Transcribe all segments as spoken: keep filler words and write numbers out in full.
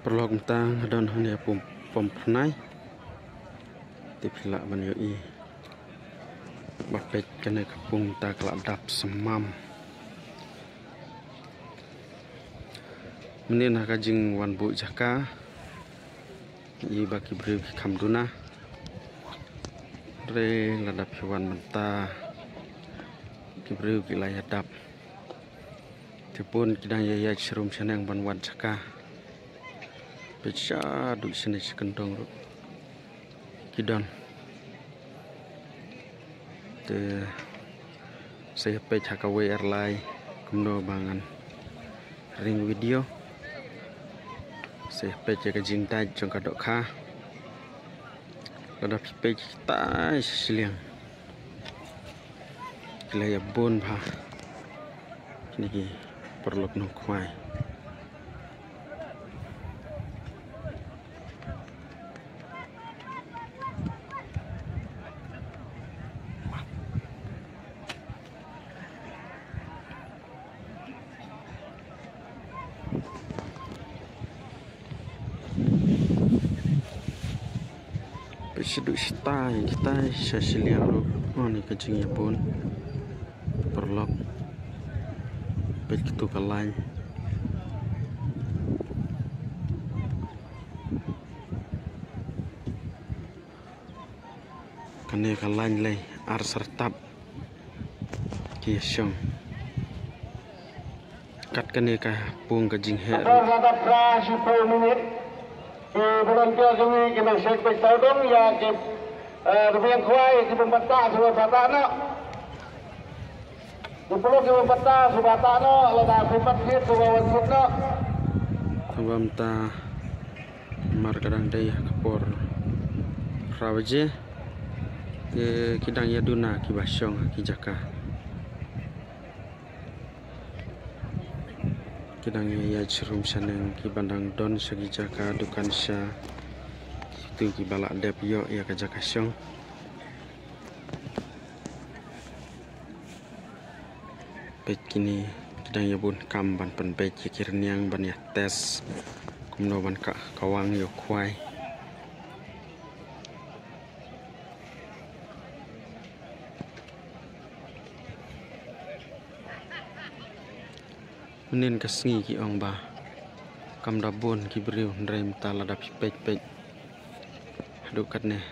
Paralok, mynta nga don hangne ha pom, pom phyrnai. Te phi lah ban ïohi ba peit kane ka pung mynta ka la dap symam. Mynnin ha ka jingwan buh jaka, i ba ki briew ki kham duna. Hynrei lada phi wan mynta, ki briew ki la ïa dap. Te bun ki dang ïa ïaid sharum shaneng ban wad jaka. Peit shaduh shane sha kyndong ruh ki don. Te sa ïa peit ha kawei ar lai kumno ba ngan ring video. Sa ïa peit ïa ka jingdait jong ka dohkha. Lada phi peit kita sha shiliang, ki la ïa bun bha kine ki paralok nongkhwai. Peit shaduh shatai, kitai sha shiliang ruh. Oh, ni ka jingïabun, paralok. Peit katu ka lain. Kane ka lain lei ar syrtap ki ïa shong. Kat kane ka pung ka jingheh ruh. Ka dap phra shiphew minit. Ki volunteer jong ngi ki nang shake beit sawdong ïa ki, eh, rmiang khwai ki bym pat tah, shuwa pat tah noh. Ki paralok ki bym pat tah, shuwa pat tah noh, lada phi pat thied shuwa wan thied noh. Tangba mynta namar ka dang dei ha ka por phra baje. Te ki dang ïa duna kiba shong ha ki jaka. Ki dang ïa ïaid sharum shaneng, kiba dang don sha ki jaka dukan sha, kitu kiba lah dep ïoh ïa ka jaka shong. Peit kine ki dang ïa bun kam ban pynbeit ïa ki rmiang ban ïa test kumno ban ka, kawang ïa u khwai. Mynnin ka sngi ki ong ba kam da bun ki briew, hynrei mynta lada phi peit peit haduh katne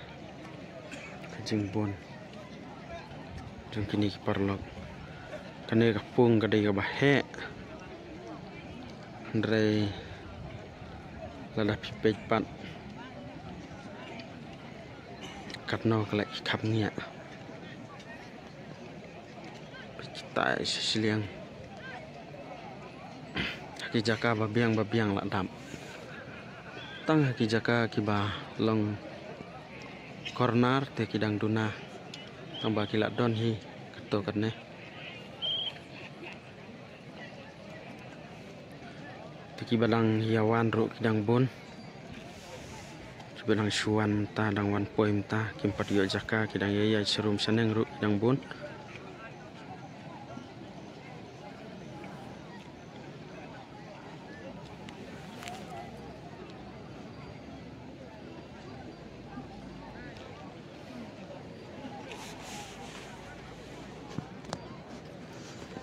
ka jingbun jong kine ki paralok. Kane ka pung ka dei kaba heh, hynrei lada phi peit pat katno ka la i khap ngiah. Peit kitai sha shiliang. Ha ki jaka ba biang ba biang la dap. Tang ha ki jaka kiba long corner te ki dang duna. Tangba ki la don hi kato katne. Te kiba dang ïa wan ruh ki dang bun. Kiba dang shu wan mynta, dang wan poi mynta, kim pat ïoh jaka, ki dang ïa ïaid sharum shaneng ruh ki dang bun.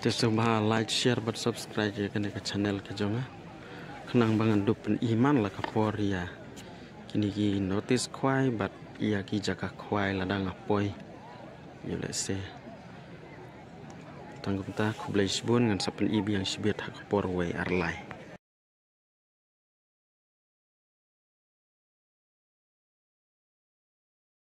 Te sngewbha like, share bad subscribe ïa kane ka channel ka jong nga, khnang ba ngan dup pyni man la ka por ïa kine ki notice khwai bad ïa ki jaka khwai lada nga poi. Ïa lehse tang kumta, khublei shibun, ngan sa pyni biang shibit ha ka por wei ar lai.